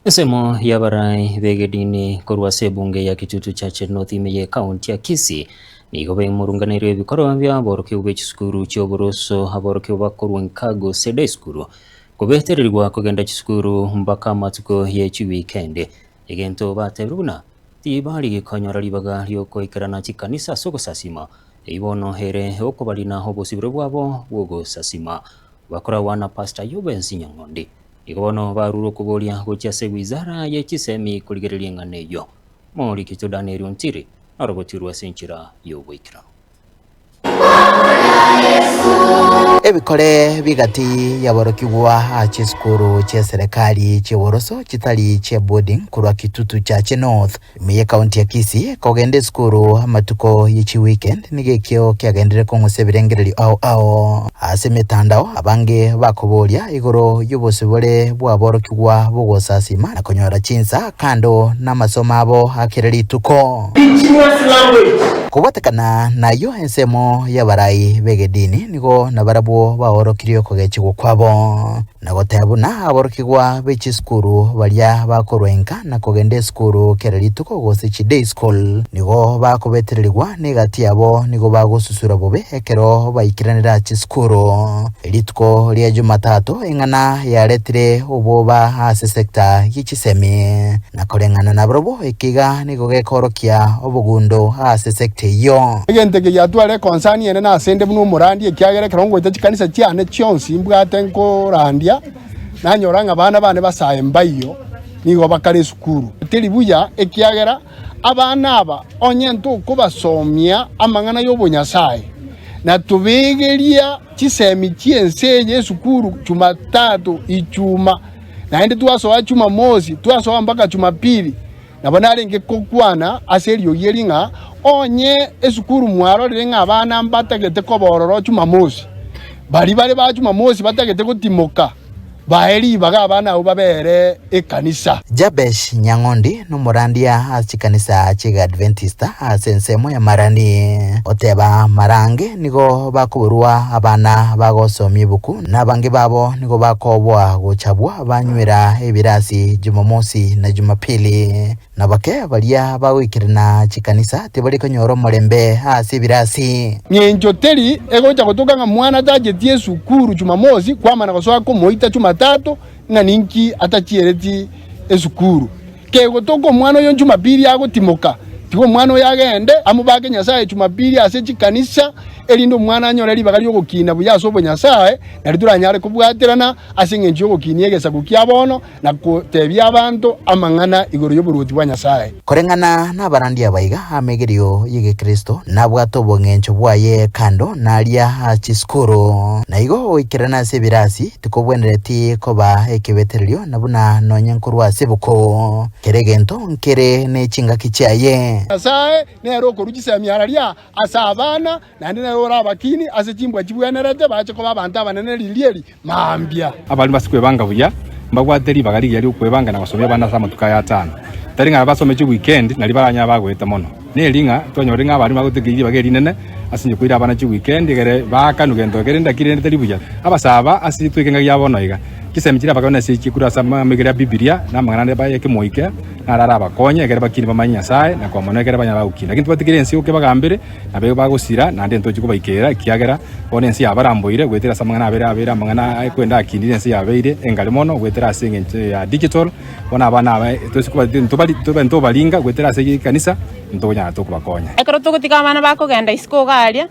Ensemo y'abarai b'egedini korwa ase ebunge ya Kitutu Church North ime y'ecounty ya Kisii nigo baimurunganeirie ebikorwa bia aborokigwa be chisukuru chi'oboroso aborokigwa bakorwa nka gose day school kobetererigwa kogenda chisukuru mpaka amatuko ye chiweekend. Egento batebire buna tibari konyora ribaga riokoikerana chikanisa ase ogosasima, eyio bono ere okobarina obosibore bwabo bw'ogosasima. Bakoragwa na Pastor Yobens Nyang'ondi. Igo bono barure okoboria gochia ase wizara ye chisemi korigereria eng'ana eyio. Morikito Daniel Ontiri narogotirwe ase enchera y'oboikeranu. Ebikore bigati y'aborokigwa a chisukuru chi'eserekari chi'oboroso chitari chia boarding korwa Kitutu Chache North Ime y'Ekaunti ya Kisii, kogenda esukuru amatuko ye chiweekend nigo ekio kiagenderire kong'usa ebirengererio ao ao. Ase emetandao, abange bakoboria igoro y'obosibore bw'aborokigwa b'ogosasima na konyora chinsa kando namasomo abo a kera rituko. Kobwatekana nayio ensemo y'abarai b'egedini nigo nabarabwo baorokirie okogechigwa kwabo. Na goteba buna aborokigwa be chisukuru baria bakorwa inka na kogenda esukuru kera rituko gose chi day school nigo bakobetererigwa na egati yabo nigo bagosusura bobe ekero baikeranire chisukuru. Rituko ria Jumatatu eng'ana yaretire obwoba ase sector ye chisemi na koreng'ana nabarobwo ekiga nigo gekorokia obogundo ase sector eyio. Egento eke giatware ekonsani enene asende buna omorandia, ekiagera ekero ngoeta chikanisa chiane chionsi mbwate nkorandia, nanyora ng'a abana bane basae mbaiyo, nigo bakare esukuru. Teri buya, ekiagera abana aba onye ntokobasomia amang'ana y'obonyasae, na tobegeria chisemi chi'ense eye esukuru Jumatatu, Ichuma, naende twasoa Jumamosi, twasoa mpaka Jumapili. Nabo narenge gokwana ase eriogi eri ng'a onye esukuru mwarorire ng'a abana mbatagete koba ororo Jumamosi, baria bare ba Jumamosi batagete gotimoka, bae ribaga abana abwo babere ekanisa. Jabesh Nyang'ondi nomorandia ase chikanisa chi'Egeadventista ase ensemo ya Marani. Oteba marange nigo bakoborwa abana bagosomia ebuku na abange babo nigo bakoboa gochabwa banywera ebirasi Jumamosi na Jumapili. Na bake baria bagoikerana chikanisa tibari konyora omorembe ase ebirasi. Ng'encho teri egocha gotoka ng'a mwana tacheti esukuru Jumamosi kwamana gosoa komoita Jumatatu ng'a ninki atachiereti esukuru. Kegotoka omwana oyo Jumapili agotimoka, tiga omwana oyo agende amobake Nyasae Jumapili ase chikanisa, erinde omwana anyore ribaga ri'ogokina buya ase obonyasae, nario toranyare kobwaterana ase engencho y'ogokinia egesaku kia bono na gotebia abanto amang'ana igoro y'oboruoti bwa Nyasae. Koreng'ana nabarandia aba iga amegerio y'egekristo nabwate obong'encho bwaye kando naria a chisukuru. Na igo goikerana ase ebirasi tikobwenereti koba ekebetererio na buna nonye nkorwa ase ebuku. Kera egento nkere ne chingaki chiaye. Nyasae nere okorua chisemi araria ase abana, naende nere orabakini ase chimbwa chibwenerete bache koba abanto abanene riria eri mambia. Abaremi base kwebanga buya mbabwate ribaga rigiya ri'okwebanga na gosomia abana ase amatuko aya atano. Tari ng'a basome chiweekend nario baranyare bagoeta mono. Neri ng'a twanyorire ng'a abaremi bagotekeria ribaga erinene ase inche koira abana chiweekend egere baakanwe gento ekere ndaki rende tari buya. Abasae aba ase tweke engaki ya bono iga, chisemi chiria abakabana ase chikuru ase amaiga a Bibilia na amang'ana ande ya ekemoika naro arabakonye ekere bakine bamanye Nyasae na koa mono ekere banyare gokina. Lakini tobatigere ense yoka ebagambere nabo bagosira naende ntochi kobaikera ekiagera Bono ense yabaramboire goetera ase amang'ana abere abeire amang'ana aye akinire ense yabeire engare mono goetera ase engencho ya digital. Bono abana aba tosi koba ntobari tobe ntobaringa goetera ase ekanisa ntokonyara tokobakonya. Ekero togotiga abana bakogenda isiko iga aria,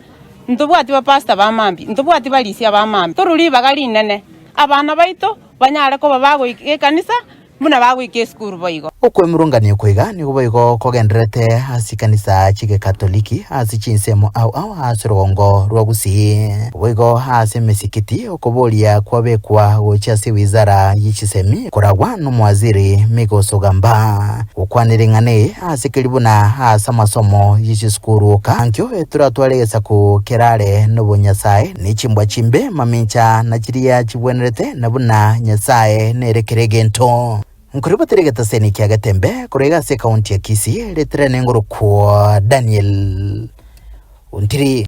ntobwati bapastor ba mambia, ntobwati barisia ba mambia, torwe ribaga rinene abana baito banyare koba bagoika ekanisa buna bagoika esukuru boigo. Okwemurungania okwo iga nigo boigo kogendererete ase chikanisa chi'Egekatoliki ase chinsemo ao ao ase orogongo rwa Gusii. Boigo ase emesikiti okoboria kwabekwa gochia ase ewizara ye chisemi koragwa nomowaziri Migos Ogamba. Gokwanera eng'ana eye ase keri buna ase amasomo ye chisukuru oka ankio toratware egesaku kerare nobonyasae ne chimbwa chimbe mamincha na chiria chibwenerete na buna Nyasae nere kera egento. Nkoribotera egetaseni kia Getembe korwa iga ase ekaunti ya Kisii, ritere nengorokwo Daniel Ontiri.